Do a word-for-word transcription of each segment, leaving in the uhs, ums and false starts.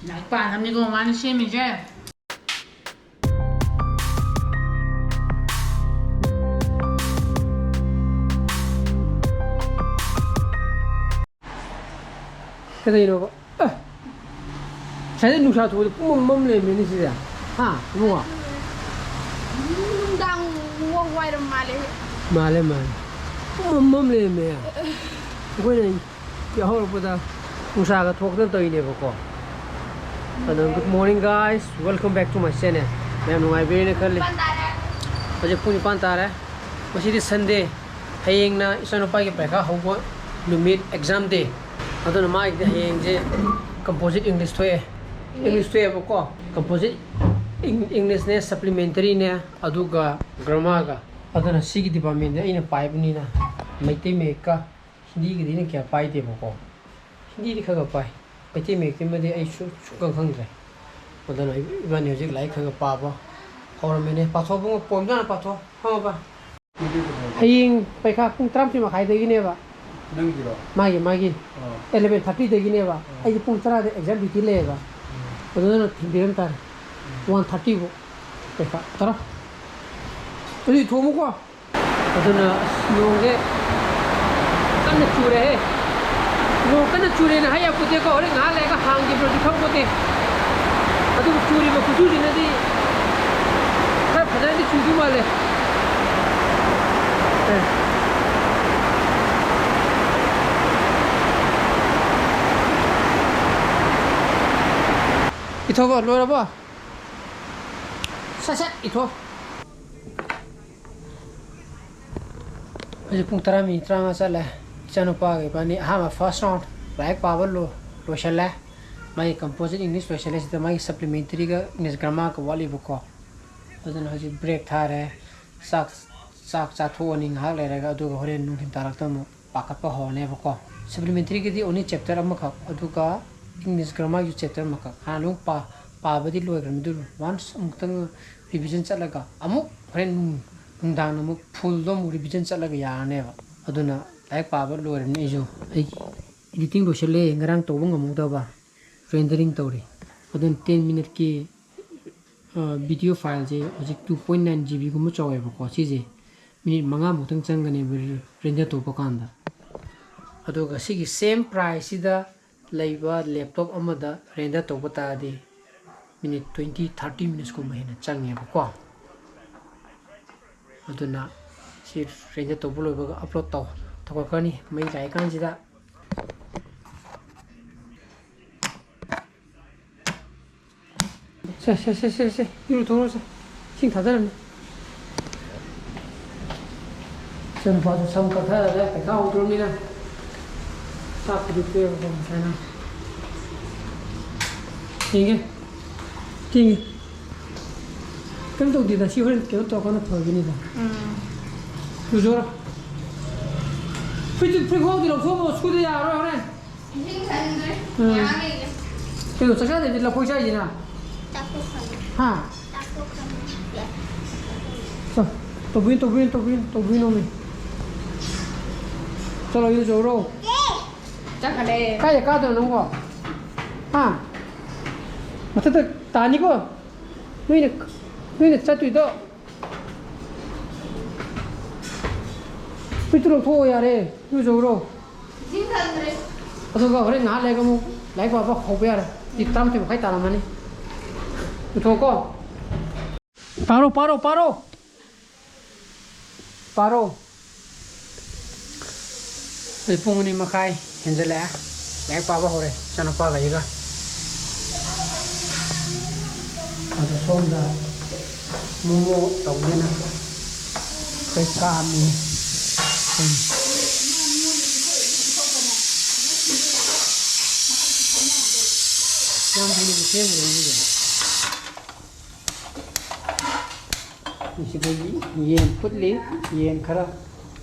ꯂꯥꯏꯔꯤꯛ ꯄꯥꯅꯕꯅꯤꯀꯣ ꯃꯥꯅ ꯁꯦꯝꯃꯤꯁꯦ꯫ ꯀꯩꯗꯧꯔꯤꯅꯣꯕ? ꯑꯦ! ꯉꯁꯥꯏꯗꯩ ꯅꯨꯡꯁꯥ ꯊꯣꯛꯑꯗꯤ ꯄꯨꯡꯃꯝ ꯃꯝ ꯂꯩꯔꯝꯃꯦꯅꯦ ꯁꯤꯗꯤ꯫ ꯍꯥ, ꯏꯕꯨꯡꯉꯣ? ꯅꯨꯡꯗꯥꯡ ꯋꯥꯏꯔꯝ ꯃꯥꯜꯂꯦ꯫ ꯃꯥꯜꯂꯦ, ꯃꯥꯜꯂꯦ꯫ ꯄꯨꯡꯃꯝ ꯃꯝ ꯂꯩꯔꯝꯃꯦ꯫ ꯑꯩꯈꯣꯏꯅ ꯌꯥꯍꯧꯔꯛꯄꯗ ꯅꯨꯡꯁꯥꯒ ꯊꯣꯛꯇꯅ ꯇꯧꯔꯤꯅꯦꯕꯀꯣ꯫ ꯑꯗꯣ, good morning guys, welcome back to my channel. ꯃꯌꯥꯝ ꯅꯨꯡꯉꯥꯏꯕꯤꯔꯦꯅ ꯈꯜꯂꯤ꯫ ꯅꯤꯄꯥꯟ ꯇꯥꯔꯦ꯫ ꯍꯧꯖꯤꯛ ꯄꯨꯡ ꯅꯤꯄꯥꯟ ꯇꯥꯔꯦ꯫ ꯉꯁꯤꯗꯤ Sunday꯫ ꯍꯌꯦꯡꯅ ꯏꯆꯥꯅꯨꯄꯥꯒꯤ ꯄꯔꯤꯈꯥ ꯍꯧꯕ ꯅꯨꯃꯤꯠ, exam day꯫ ꯑꯗꯨꯅ ꯃꯥꯒꯤꯗꯤ ꯍꯌꯦꯡꯁꯦ composite English ꯊꯣꯛꯑꯦ꯫ English ꯊꯣꯛꯑꯦꯕꯀꯣ꯫ Composite Eng-, Englishꯅꯦ, supplementaryꯅꯦ, ꯑꯗꯨꯒ grammarꯒ꯫ ꯑꯗꯨꯅ ꯁꯤꯒꯤ departmentꯗꯤ ꯑꯩꯅ ꯄꯥꯏꯕꯅꯤꯅ ꯃꯩꯇꯩ ꯃꯌꯦꯛꯀ ꯍꯤꯟꯗꯤꯒꯗꯤ ꯑꯩꯅ ꯀꯌꯥ ꯄꯥꯏꯗꯦꯕꯀꯣ꯫ ꯍꯤꯟꯗꯤꯗꯤ ꯈꯔ ꯈꯔ ꯄꯥꯏ꯫ ꯃꯩꯇꯩ ꯃꯌꯦꯛꯇꯨꯃꯗꯤ ꯑꯩ ꯁꯨ-, ꯁꯨꯡꯈꯪ ꯈꯪꯗ꯭ꯔꯦ꯫ ꯑꯗꯨꯅ ꯏꯕꯥꯅꯤ ꯍꯧꯖꯤꯛ ꯂꯥꯏꯔꯤꯛ ꯈꯔ ꯈꯔ ꯄꯥꯕ ꯍꯧꯔꯝꯃꯤꯅꯦ꯫ ꯄꯥꯊꯣꯛꯑꯣ ꯏꯕꯨꯡꯉꯣ, ꯄꯣꯏꯝꯗꯣ ꯍꯥꯟꯅ ꯄꯥꯊꯣꯛꯑꯣ꯫ ꯈꯪꯉꯕ? ꯍꯌꯦꯡ ꯄꯩꯈꯥ ꯄꯨꯡ ꯇꯔꯥꯃꯥꯊꯣꯏ ꯃꯈꯥꯏꯗꯒꯤꯅꯦꯕ꯫ ꯅꯪꯒꯤꯔꯣ? ꯃꯥꯒꯤ, ꯃꯥꯒꯤ꯫ ꯑꯣ꯫ Eleven thirtyꯗꯒꯤꯅꯦꯕ꯫ ꯑꯣ꯫ ꯑꯩꯗꯤ ꯄꯨꯡ ꯇꯔꯥꯗ exam duty ꯂꯩꯌꯦꯕ꯫ ꯎꯝ꯫ ꯑꯗꯨꯅ ꯊꯤꯟꯕꯤꯔꯝ ꯇꯥꯔꯦ꯫ ꯎꯝ꯫ One thirtyꯐꯥꯎ ꯄꯩꯈꯥ꯫ ꯇꯔꯥ꯫ ꯑꯗꯨꯗꯤ ꯊꯣꯡꯉꯨꯀꯣ꯫ ꯑꯗꯨꯅ ꯑꯁ, ꯅꯣꯡꯁꯦ ꯀꯟꯅ ꯆꯨꯔꯦꯍꯦ꯫ ꯅꯣꯡ ꯀꯟꯅ ꯆꯨꯔꯦꯅ ꯍꯥꯏ ꯌꯥꯄꯣꯠꯇꯦꯀꯣ, ꯍꯣꯔꯦꯟ ꯉꯥꯏꯍꯥꯛ ꯂꯩꯔꯒ ꯍꯥꯡꯈꯤꯕ꯭ꯔꯁꯨ ꯈꯪꯄꯣꯠꯇꯦ꯫ ꯑꯗꯨꯕꯨ ꯆꯨꯔꯤꯕ ꯈꯨꯆꯨꯁꯤꯅꯗꯤ ꯈꯔ ꯐꯖꯅꯗꯤ ꯆꯨꯗꯧ ꯃꯥꯜꯂꯦ꯫ ꯑꯦ꯫ ꯏꯊꯣꯛꯑꯣ, ꯂꯣꯏꯔꯕꯣ? ꯁꯠ ꯁꯠ ꯏꯊꯣꯛ꯫ ꯍꯧꯖꯤꯛ ꯄꯨꯡ ꯇꯔꯥ ꯃꯤꯅꯤꯠ ꯇꯔꯥꯃꯉꯥ ꯆꯠꯂꯦ꯫ ꯏꯆꯥꯅꯨꯄꯥꯒ ꯏꯕꯥꯅꯤ ꯑꯍꯥꯟꯕ first round ꯂꯥꯏꯔꯤꯛ ꯄꯥꯕ ꯂꯣ-, ꯂꯣꯏꯁꯜꯂꯦ꯫ ꯃꯥꯒꯤ composite English ꯂꯣꯏꯁꯜꯂꯦ꯫ ꯁꯤꯗ ꯃꯥꯒꯤ supplementaryꯒ English grammarꯒ ꯋꯥꯠꯂꯤꯕꯀꯣ꯫ ꯑꯗꯨꯅ ꯍꯧꯖꯤꯛ break ꯊꯥꯔꯦ꯫ ꯆꯥꯛ, ꯆꯥꯛ ꯆꯥꯊꯣꯛꯑꯅꯤ ꯉꯥꯏꯍꯥꯛ ꯂꯩꯔꯒ, ꯑꯗꯨꯒ ꯍꯣꯔꯦꯟ ꯅꯨꯡꯊꯤꯜ ꯇꯥꯔꯛꯇ ꯑꯃꯨꯛ ꯄꯥꯈꯠꯄ ꯍꯧꯔꯅꯦꯕꯀꯣ꯫ Supplementaryꯒꯤꯗꯤ only chapter ꯑꯃꯈꯛ, ꯑꯗꯨꯒ English grammarꯒꯤ chapter ꯑꯃꯈꯛ꯫ ꯍꯥꯟꯅ ꯂꯣꯏ ꯄꯥ-, ꯄꯥꯕꯗꯤ ꯂꯣꯏꯈ꯭ꯔꯕꯅꯤ, ꯑꯗꯨ once ꯑꯃꯨꯛꯇꯪ revision ꯆꯠꯂꯒ, ꯑꯃꯨꯛ ꯍꯣꯔꯦꯟ ꯅꯨꯡ-, ꯅꯨꯡꯗꯥꯡ ꯑꯃꯨꯛ fullꯗꯣ ꯑꯃꯨꯛ revision ꯆꯠꯂꯒ ꯌꯥꯔꯅꯦꯕ꯫ ꯑꯗꯨꯅ ꯂꯥꯏꯔꯤꯛ ꯄꯥꯕ ꯂꯣꯏꯔꯕꯅꯤ꯫ ꯑꯩꯁꯨ ꯑꯩꯒꯤ editing ꯂꯣꯏꯁꯤꯜꯂꯦ, ꯉꯔꯥꯡ ꯇꯧꯕ ꯉꯝꯍꯧꯗꯕ꯫ ꯔꯦꯟꯗꯔꯤꯡ ꯇꯧꯔꯤ꯫ ꯑꯗꯨꯅ ꯇꯦꯟ ꯃꯤꯅꯤꯠꯀꯤ ꯚꯤꯗꯤꯑꯣ ꯐꯥꯏꯜꯁꯦ ꯍꯧꯖꯤꯛ ꯇꯨ ꯄꯣꯏꯟ ꯅꯥꯏꯟ ꯖꯤ ꯕꯤꯒꯨꯝꯕ ꯆꯥꯎꯋꯦꯕꯀꯣ꯫ ꯁꯤꯁꯦ ꯃꯤꯅꯤꯠ ꯃꯉꯥꯃꯨꯛꯇꯪ ꯆꯪꯒꯅꯦꯕ ꯔꯦꯟꯗꯔ ꯇꯧꯕ ꯀꯥꯟꯗ꯫ ꯑꯗꯨꯒ ꯁꯤꯒꯤ ꯁꯦꯝ ꯄ꯭ꯔꯥꯏꯁꯁꯤꯗ ꯂꯩꯕ ꯂꯦꯞꯇꯣꯞ ꯑꯃꯗ ꯔꯦꯟꯗꯔ ꯇꯧꯕ ꯇꯥꯔꯗꯤ ꯃꯤꯅꯤꯠ ꯇ꯭ꯋꯦꯟꯇꯤ ꯊꯥꯔꯇꯤ ꯃꯤꯅꯤꯠꯁꯀꯨꯝꯕ ꯍꯦꯟꯅ ꯆꯪꯉꯦꯕꯀꯣ꯫ ꯑꯗꯨꯅ ꯁꯤ ꯔꯦꯟꯗꯔ ꯇꯧꯕ ꯂꯣꯏꯕꯒ ꯑꯞꯂꯣꯗ ꯇꯧ ꯇꯧꯔꯛꯀꯅꯤ ꯃꯩ ꯂꯥꯛꯏꯀꯥꯟꯁꯤꯗ꯫ ꯁꯦ ꯁꯦ ꯁꯦ ꯁꯦ ꯁꯦ ꯏꯔꯨꯊꯣꯛꯎꯔꯣ ꯁꯦ꯫ ꯏꯁꯤꯡ ꯊꯥꯖꯔꯝꯅꯤ꯫ ꯏꯆꯟꯅꯨꯄꯥꯁꯨ ꯁꯝ ꯀꯛꯊꯔꯒ ꯄꯩꯈꯥ ꯍꯧꯗ꯭ꯔꯕꯅꯤꯅ ꯆꯥꯛꯄꯨꯗꯤ ꯇꯣꯛꯑꯦꯕꯀꯣ ꯉꯁꯥꯏꯅ꯫ ꯌꯦꯡꯒꯦ꯫ ꯌꯦꯡꯒꯦ꯫ ꯀꯩꯝ ꯇꯧꯗꯦꯗ, ꯁꯤ ꯍꯣꯔꯦꯟ ꯀꯩꯅꯣ ꯇꯧꯔꯀꯥꯟꯗ ꯐꯒꯅꯤꯗ꯫ ꯎꯝ꯫ ꯂꯨꯖꯧꯔꯣ꯫ ꯐꯨꯔꯤꯠꯇꯨ, ꯐꯨꯔꯤꯠ ꯈꯣꯡꯒ꯭ꯔꯥꯎꯗꯤ ꯂꯧꯊꯣꯛꯑꯝꯃꯣ, ꯁꯨꯗ ꯌꯥꯔꯔꯣꯏ ꯍꯣꯔꯦꯟ꯫ ꯏꯁꯤꯡ ꯊꯝꯗ꯭ꯔꯦ꯫ ꯎꯝ꯫ ꯉꯥꯏꯍꯥꯛ ꯂꯩꯒꯦ꯫ ꯀꯩꯅꯣ, ꯆꯥꯛ ꯆꯥꯗꯕꯤꯗ ꯂꯐꯣꯏ ꯆꯥꯏꯁꯤꯅ? ꯆꯥꯛ ꯇꯣꯛꯈ꯭ꯔꯕꯅꯤ꯫ ꯍꯥ? ꯆꯥꯛ ꯇꯣꯛꯈ꯭ꯔꯕꯅꯤ꯫ ꯆꯣ, ꯇꯧꯕꯤꯌꯨ, ꯇꯧꯕꯤꯌꯨ, ꯇꯧꯕꯤꯌꯨ, ꯇꯧꯕꯤꯌꯨ ꯅꯣꯃꯤ꯫ ꯆꯠꯂꯣ, ꯏꯔꯨꯖꯧꯔꯣ꯫ ꯆꯠꯈ꯭ꯔꯦ꯫ ꯀꯥꯏꯗ ꯀꯥꯗꯣꯏꯅꯣ ꯅꯪꯕꯣ? ꯍꯥ? ꯃꯊꯛꯇ ꯇꯥꯅꯤꯀꯣ? ꯅꯣꯏꯅ, ꯅꯣꯏꯅ ꯆꯠꯇꯣꯏꯗꯣ꯫ ꯐꯨꯔꯤꯠꯇꯨ ꯂꯧꯊꯣꯛꯑꯣ ꯌꯥꯔꯦ, ꯏꯔꯨꯖꯧꯔꯣ꯫ ꯏꯁꯤꯡ ꯊꯝꯗ꯭ꯔꯦ꯫ ꯑꯗꯨꯒ ꯍꯣꯔꯦꯟ ꯉꯥꯏꯍꯥꯛ ꯂꯩꯔꯒ ꯑꯃꯨꯛ ꯂꯥꯏꯔꯤꯛ ꯄꯥꯕ ꯍꯧꯕ ꯌꯥꯔꯦ꯫ ꯃꯤꯅꯤꯠ ꯇꯔꯥꯃꯥꯊꯣꯏ ꯃꯈꯥꯏ ꯇꯥꯔꯝꯃꯅꯤ꯫ ꯂꯨꯊꯣꯛꯀꯣ꯫ ꯄꯥꯔꯣ, ꯄꯥꯔꯣ, ꯄꯥꯔꯣ꯫ ꯄꯥꯔꯣ꯫ ꯍꯧꯖꯤꯛ ꯄꯨꯡ ꯑꯅꯤ ꯃꯈꯥꯏ ꯍꯦꯟꯖꯜꯂꯛꯑꯦ꯫ ꯂꯥꯏꯔꯤꯛ ꯄꯥꯕ ꯍꯧꯔꯦ ꯏꯆꯥꯅꯨꯄꯥꯒ ꯑꯩꯒ꯫ ꯑꯗꯣ ꯁꯣꯝꯗ ꯃꯣꯃꯣ ꯇꯧꯒꯦꯅ ꯑꯩꯈꯣꯏ ꯀꯥꯝꯃꯤ꯫ ꯎꯝ꯫ ꯌꯥꯝ ꯍꯩꯅꯕꯤ ꯁꯦꯝꯈ꯭ꯔꯦ ꯑꯗꯨꯗꯤ꯫ ꯃꯁꯤꯗꯒꯤ ꯌꯦꯟ ꯐꯨꯠꯂꯤ, ꯌꯦꯟ ꯈꯔ,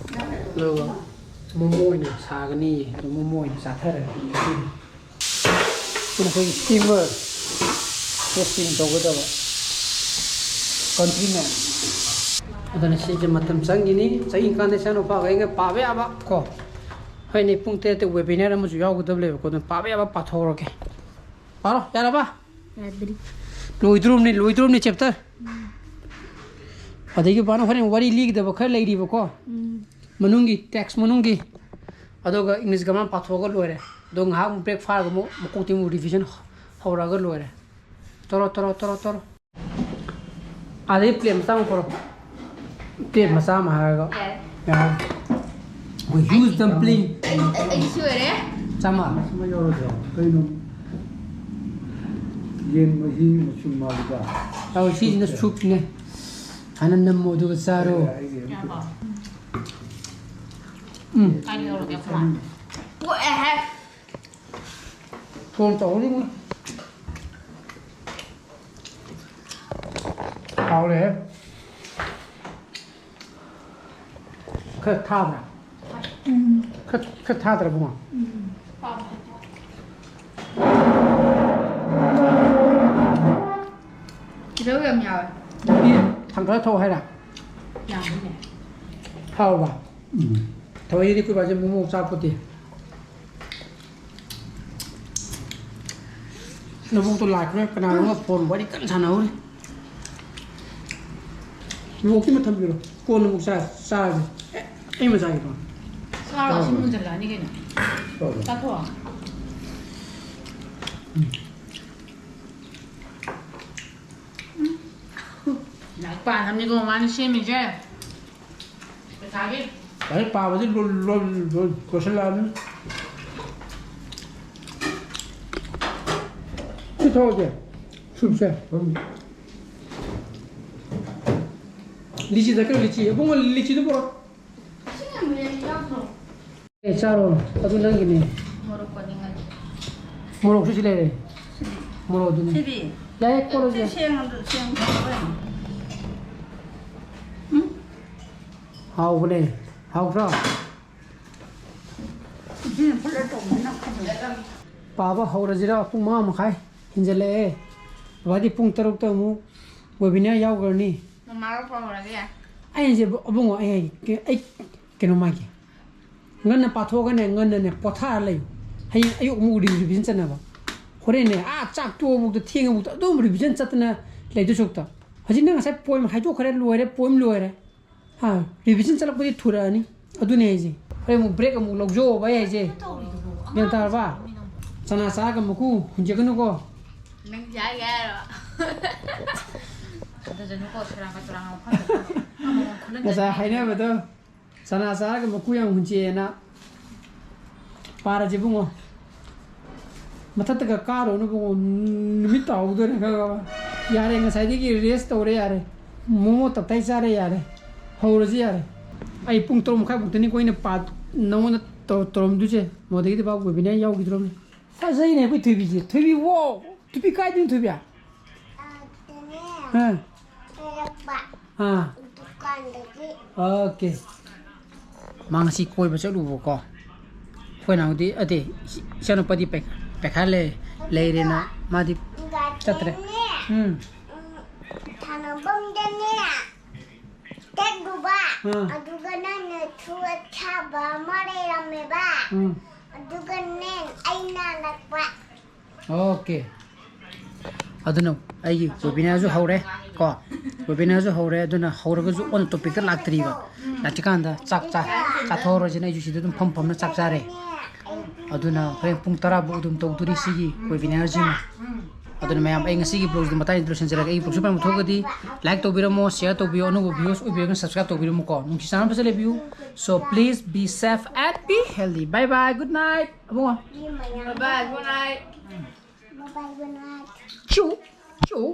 ꯑꯗꯨꯒ ꯃꯣꯃꯣ ꯑꯣꯏꯅ ꯁꯥꯒꯅꯤ, ꯑꯗꯨ ꯃꯣꯃꯣ ꯑꯣꯏꯅ ꯆꯥꯊꯔꯒꯦ ꯉꯁꯤꯗꯤ꯫ ꯁꯤꯅ ꯑꯩꯈꯣꯏꯒꯤ steamer, steam ꯇꯧꯒꯗꯕ countryman꯫ ꯑꯗꯨꯅ ꯁꯤꯁꯦ ꯃꯇꯝ ꯆꯪꯈꯤꯅꯤ꯫ ꯆꯪꯉꯤꯀꯥꯟꯗ ꯏꯆꯥꯅꯨꯄꯥꯒ ꯑꯩꯒ ꯄꯥꯕ ꯌꯥꯕ ꯀꯣ, ꯍꯣꯏꯅꯦ, ꯄꯨꯡ ꯇꯔꯦꯠꯇ webinar ꯑꯃꯁꯨ ꯌꯥꯎꯒꯗꯕ ꯂꯩꯕꯀꯣ, ꯑꯗꯨꯅ ꯄꯥꯕ ꯌꯥꯕ ꯄꯥꯊꯣꯛꯍꯧꯔꯒꯦ꯫ ꯄꯥꯔꯣ, ꯌꯥꯔꯕ? ꯌꯥꯗ꯭ꯔꯤ꯫ ꯂꯣꯏꯗ꯭ꯔꯣꯝꯅꯤ, ꯂꯣꯏꯗ꯭ꯔꯣꯝꯅꯤ ꯆꯦꯞꯇꯔ꯫ ꯑꯗꯒꯤ ꯄꯥꯅ ꯍꯣꯔꯦꯟ ꯋꯥꯔꯤ ꯂꯤꯒꯗꯕ ꯈꯔ ꯂꯩꯔꯤꯕꯀꯣ꯫ ꯎꯝ꯫ ꯃꯅꯨꯡꯒꯤ, ꯇꯦꯛꯁ ꯃꯅꯨꯡꯒꯤ꯫ ꯑꯗꯨꯒ ꯏꯪꯂꯤꯁ ꯒ꯭ꯔꯥꯃꯔ ꯄꯥꯊꯣꯛꯑꯒ ꯂꯣꯏꯔꯦ꯫ ꯑꯗꯣ ꯉꯥꯏꯍꯥꯛ ꯑꯃꯨꯛ ꯕ꯭ꯔꯦꯛ ꯐꯥꯔꯒ ꯑꯃꯨꯛ ꯃꯀꯣꯛꯇꯒꯤ ꯑꯃꯨꯛ ꯔꯤꯚꯤꯖꯟ ꯍꯧꯔꯛꯑꯒ ꯂꯣꯏꯔꯦ꯫ ꯇꯧꯔꯣ, ꯇꯧꯔꯣ, ꯇꯧꯔꯣ, ꯇꯧꯔꯣ꯫ ꯑꯗꯩ ꯄ꯭ꯂꯦꯠ ꯃꯆꯥ ꯑꯃ ꯄꯨꯔꯛꯑꯣ꯫ ꯄ꯭ꯂꯦꯠ ꯃꯆꯥ ꯑꯃ ꯍꯥꯏꯔꯒ꯫ ꯌꯥꯔꯦ꯫ ꯌꯥꯔꯦ꯫ ꯑꯩꯈꯣꯏ ꯍ꯭ꯌꯨꯖ ꯗꯝꯄ꯭ꯂꯤꯡ꯫ ꯑꯩ, ꯑꯩ, ꯑꯩꯒꯤꯁꯨ ꯑꯣꯏꯔꯦ꯫ ꯆꯥꯝꯃ꯫ ꯑꯃ ꯌꯥꯎꯔꯗ꯭ꯔꯣ? ꯀꯩꯅꯣ? ꯌꯦꯟ ꯃꯍꯤ ꯃꯆꯨꯝ ꯃꯥꯜꯂꯤꯗ꯫ ꯑꯧ, ꯁꯤꯁꯤꯅ ꯁꯨꯞꯅꯦ꯫ ꯍꯥꯟꯅ ꯅꯝꯃꯣ ꯑꯗꯨꯒ ꯆꯥꯔꯣ꯫ ꯑꯩꯒꯤ ꯑꯃ ꯌꯥꯔꯕꯣ? ꯎꯝ꯫ ꯀꯥꯏꯗ ꯌꯧꯔꯒꯦ, ꯑꯩꯈꯣꯏ ꯃꯥ? ꯄꯣꯛꯑꯦꯍꯦ꯫ ꯐꯣꯟ ꯇꯧꯔꯤꯅꯤ꯫ ꯍꯥꯎꯔꯦꯍꯦ꯫ ꯈꯔ ꯊꯥꯗ꯭ꯔꯥ? ꯎꯝ꯫ ꯈꯔ, ꯈꯔ ꯊꯥꯗ꯭ꯔꯥ, ꯕꯨꯡꯉꯣ? ꯎꯝ꯫ ꯇꯤꯜꯍꯧ ꯌꯥꯝ ꯌꯥꯎꯋꯦ꯫ ꯅꯪꯗꯤ ꯊꯥꯡꯒꯠꯂ ꯊꯧ ꯍꯥꯏꯔ? ꯌꯥꯝꯃꯤꯅꯦ꯫ ꯍꯥꯎꯕ? ꯎꯝ꯫ ꯊꯑꯣꯏꯗꯤ ꯑꯩꯈꯣꯏ ꯕꯥꯁꯦ ꯃꯣꯃꯣ ꯆꯥ ꯄꯣꯠꯇꯦ꯫ ꯅꯕꯣꯛꯇꯣ ꯂꯥꯛꯈ꯭ꯔꯦ, ꯀꯅꯥꯅꯣꯝꯒ ꯐꯣꯟ ꯋꯥꯔꯤ ꯀꯟꯅ ꯁꯥꯟꯅꯍꯧꯔꯤ꯫ ꯅꯕꯣꯛꯀꯤ ꯑꯃ ꯊꯝꯕꯤꯔꯣ, ꯀꯣꯟꯅ ꯑꯃꯨꯛ ꯆꯥ-, ꯆꯥꯔꯁꯦ꯫ ꯑꯦ, ꯑꯩ ꯑꯃ ꯆꯥꯒꯦꯀꯣ꯫ ꯆꯥꯔꯣ, ꯁꯤ ꯆꯥꯔꯣ꯫ ꯃꯨꯟꯖꯜꯂꯛꯑꯅꯤ ꯀꯩꯅꯣ꯫ ꯆꯥꯔꯣ꯫ ꯆꯥꯊꯣꯛꯑꯣ꯫ ꯎꯝ꯫ ꯂꯥꯏꯔꯤꯛ ꯄꯥꯅꯕꯅꯤꯀꯣ ꯃꯥꯅ ꯁꯦꯝꯃꯤꯁꯦ꯫ ꯄꯩꯈꯥꯒꯤ꯫ ꯂꯥꯏꯔꯤꯛ ꯄꯥꯕꯁꯤ ꯂꯣꯏ-, ꯂꯣꯏ-, ꯂꯣꯏ-, ꯂꯣꯏꯁꯤꯜꯂꯛꯑꯕꯅꯤ꯫ ꯁꯤ ꯊꯛꯑꯣꯁꯦ, ꯁꯨꯞꯁꯦ꯫ ꯂꯤꯆꯤ ꯆꯠꯈ꯭ꯔꯦ, ꯂꯤꯆꯤ꯫ ꯏꯕꯨꯡꯉꯣ, ꯂꯤꯆꯤꯗꯨ ꯄꯨꯔꯛꯑꯣ꯫ ꯏꯁꯤꯡ ꯌꯥꯝ ꯌꯥꯎꯗ꯭ꯔꯣ? ꯑꯦ, ꯆꯥꯔꯣ꯫ ꯑꯗꯨ ꯅꯪꯒꯤꯅꯦ꯫ ꯃꯣꯔꯣꯛ ꯀꯣꯠꯅꯤꯡꯉꯥꯏ꯫ ꯃꯣꯔꯣꯛꯁꯨ ꯁꯤ ꯂꯩꯔꯦ꯫ ꯁꯤꯗꯤ꯫ ꯃꯣꯔꯣꯛ ꯑꯗꯨꯅꯤ꯫ ꯁꯤꯗꯤ꯫ ꯌꯥꯏ, ꯀꯣꯠꯂꯁꯨ ꯁꯤ ꯌꯥꯏ꯫ ꯁꯦꯡꯉꯗꯨ-, ꯁꯦꯡꯉꯗꯨ ꯍꯥꯎꯕꯅꯦ꯫ ꯍꯥꯎꯇ꯭ꯔꯣ? ꯏꯁꯤꯡ ꯐꯨꯠꯂ ꯇꯧꯕꯅꯤꯅ ꯈꯪꯗꯦ꯫ ꯄꯥꯕ ꯍꯧꯔꯁꯤꯔ? ꯄꯨꯡ ꯃꯉꯥ ꯃꯈꯥꯏ ꯍꯦꯟꯖꯜꯂꯛꯑꯦ꯫ ꯕꯕꯥꯗꯤ ꯄꯨꯡ ꯇꯔꯨꯛꯇ ꯑꯃꯨꯛ webinar ꯌꯥꯎꯈ꯭ꯔꯅꯤ꯫ ꯃꯃꯥꯒ ꯄꯥꯎ ꯍꯧꯔꯒꯦ ꯌꯥꯏ꯫ ꯑꯩ ꯍꯥꯏꯁꯦ, ꯑꯕꯨꯡꯉꯣ, ꯑꯩ ꯍꯥꯏ-, ꯑꯩ ꯀꯩꯅꯣꯝ ꯍꯥꯏꯒꯦ꯫ ꯉꯟꯅ ꯄꯥꯊꯣꯛꯑꯒꯅꯦ, ꯉꯟꯅꯅꯦ ꯄꯣꯊꯥꯔ ꯂꯩꯌꯨ꯫ ꯍꯌꯦꯡ ꯑꯌꯨꯛ ꯑꯃꯨꯛ ꯔꯤ-, ꯔꯤꯚꯤꯖꯟ ꯆꯠꯅꯕ꯫ ꯍꯣꯔꯦꯟꯅꯦ, ꯑꯥ ꯆꯥꯛ ꯇꯣꯛꯑꯕꯨꯛꯇ, ꯊꯦꯡꯉꯕꯨꯛꯇ ꯑꯗꯨꯝ revision ꯆꯠꯇꯅ ꯂꯩꯗꯣꯏ ꯁꯔꯨꯛꯇ, ꯍꯧꯖꯤꯛ ꯅꯪ ꯉꯁꯥꯏ poem ꯍꯥꯏꯗꯣꯛꯈ꯭ꯔꯦ, ꯂꯣꯏꯔꯦ, poem ꯂꯣꯏꯔꯦ꯫ ꯍꯥ, revision ꯆꯠꯂꯛꯄꯗꯤ ꯊꯨꯔꯛꯑꯅꯤ꯫ ꯑꯗꯨꯅꯦ ꯍꯥꯏꯁꯦ꯫ ꯍꯣꯔꯦꯟ ꯑꯃꯨꯛ break ꯑꯃꯨꯛ ꯂꯧꯖꯧꯕ ꯑꯩ ꯍꯥꯏꯁꯦ꯫ ꯒ꯭ꯌꯥꯟ ꯇꯥꯔꯕ? ꯆꯅꯥ ꯆꯥꯔꯒ ꯃꯀꯨ ꯍꯨꯟꯖꯒꯅꯨꯀꯣ꯫ ꯅꯪ ꯌꯥꯏ ꯌꯥꯏꯔꯣ? ꯊꯥꯖꯅꯨꯀꯣ, ꯁꯦꯔꯥꯟꯒ ꯇꯨꯔꯥꯟꯒ ꯋꯥꯐꯝ ꯉꯁꯥꯏ ꯍꯥꯏꯅꯕꯗꯣ, ꯆꯅꯥ ꯆꯥꯔꯒ ꯃꯀꯨ ꯌꯥꯝ ꯍꯨꯟꯖꯦꯅ꯫ ꯄꯥꯔꯁꯦ ꯏꯕꯨꯡꯉꯣ꯫ ꯃꯊꯛꯇꯒ ꯀꯥꯔꯨꯅꯨ ꯏꯕꯨꯡꯉꯣ, ꯅꯨꯃꯤꯠ ꯇꯥꯍꯧꯗꯣꯔꯦ, ꯈꯪꯉꯕ? ꯌꯥꯔꯦ, ꯉꯁꯥꯏꯗꯒꯤ rest ꯇꯧꯔꯦ, ꯌꯥꯔꯦ꯫ ꯃꯣꯃꯣ ꯇꯞꯇꯥꯏ ꯆꯥꯔꯦ, ꯌꯥꯔꯦ꯫ ꯍꯧꯔꯁꯤ, ꯌꯥꯔꯦ꯫ ꯑꯩ ꯄꯨꯡ ꯇꯔꯨꯛ ꯃꯈꯥꯏꯃꯨꯛꯇꯅꯤꯀꯣ ꯑꯩꯅ ꯄꯥ-, ꯅꯉꯣꯟꯗ ꯇꯧ-, ꯇꯧꯔꯝꯗꯣꯏꯁꯦ꯫ ꯃꯣꯗꯒꯤꯗꯤ ꯄꯥꯎ ꯑꯣꯏꯕꯅꯦ, ꯌꯥꯎꯈꯤꯗ꯭ꯔꯣꯝꯅꯦ꯫ ꯐꯖꯩꯅꯦ ꯑꯩꯈꯣꯏ ꯊꯣꯏꯕꯤꯁꯦ꯫ ꯊꯣꯏꯕꯤ, ꯋꯥꯎ! ꯊꯣꯏꯕꯤ ꯀꯥꯏꯗꯩꯅꯣ ꯊꯣꯏꯕꯤ? ꯑꯥꯗꯅꯦ꯫ ꯑꯥ꯫ ꯂꯩꯔꯛꯄ꯫ ꯑꯥ꯫ ꯗꯨꯀꯥꯟꯗꯒꯤ꯫ ꯑꯣꯀꯦ꯫ ꯃꯥ ꯉꯁꯤ ꯀꯣꯏꯕ ꯆꯠꯂꯨꯕꯀꯣ꯫ ꯑꯩꯈꯣꯏ ꯅꯥꯎꯗꯤ, ꯑꯗꯦ, ꯏꯆꯥꯅꯨꯄꯥꯗꯤ ꯄꯩ-, ꯄꯩꯈꯥ ꯂꯩ, ꯂꯩꯔꯦꯅ ꯃꯥꯗꯤ ꯆꯠꯇ꯭ꯔꯦ꯫ ꯒꯥꯔꯗꯦꯟꯅꯦ꯫ ꯎꯝ꯫ ꯎꯝ, ꯁꯥꯟꯅꯐꯝꯗꯅꯦ꯫ ꯆꯠꯂꯨꯕ꯫ ꯑꯥ꯫ ꯑꯗꯨꯒ ꯅꯪꯅ ꯊꯨ ꯑꯁꯥꯕ ꯑꯃ ꯂꯩꯔꯝꯃꯦꯕ꯫ ꯎꯝ꯫ ꯑꯗꯨꯒꯅꯦ, ꯑꯩ ꯅꯥꯜꯂꯛꯄ꯫ ꯑꯣꯀꯦ꯫ ꯑꯗꯨꯅ ꯑꯩꯒꯤ webinarꯁꯨ ꯍꯧꯔꯦ ꯀꯣ꯫ Webinarꯁꯨ ꯍꯧꯔꯦ, ꯑꯗꯨꯅ ꯍꯧꯔꯒꯁꯨ on topicꯇ ꯂꯥꯛꯇ꯭ꯔꯤꯕ꯫ ꯂꯥꯛꯇ꯭ꯔꯤꯀꯥꯟꯗ ꯆꯥꯛ ꯆꯥ-, ꯆꯥꯊꯣꯛꯑꯔꯣꯏꯁꯤꯅ ꯑꯩꯁꯨ ꯁꯤꯗ ꯑꯗꯨꯝ ꯐꯝ ꯐꯝꯅ ꯆꯥꯛ ꯆꯥꯔꯦ꯫ ꯑꯗꯨꯅ ꯍꯣꯔꯦꯟ ꯄꯨꯡ ꯇꯔꯥ ꯐꯥꯎ ꯑꯗꯨꯝ ꯇꯧꯗꯣꯔꯤ ꯁꯤꯒꯤ webinarꯁꯤꯃ꯫ ꯑꯗꯨꯅ ꯃꯌꯥꯝ, ꯑꯩ ꯉꯁꯤꯒꯤ vlogꯁꯤꯗꯤ ꯃꯇꯥꯡꯁꯤꯗ ꯂꯣꯏꯁꯤꯟꯖꯔꯒꯦ꯫ ꯑꯩꯒꯤ vlogꯁꯤ ꯐꯖꯅ ꯊꯣꯛꯑꯒꯗꯤ like ꯇꯧꯕꯤꯔꯝꯃꯣ, share ꯇꯧꯕꯤꯌꯣ, ꯑꯅꯧꯕ viewers ꯑꯣꯏꯕꯤꯔꯒꯅ subscribe ꯇꯧꯕꯤꯔꯝꯃꯨꯀꯣ꯫ ꯅꯨꯡꯁꯤ ꯆꯥꯟꯅꯕ ꯐꯖꯅ ꯂꯩꯕꯤꯌꯨ꯫ So please be safe and be healthy. Bye bye, good night. Abungo. Bye bye, good night. Bye bye, good night. ꯆꯨ, ꯆꯨ꯫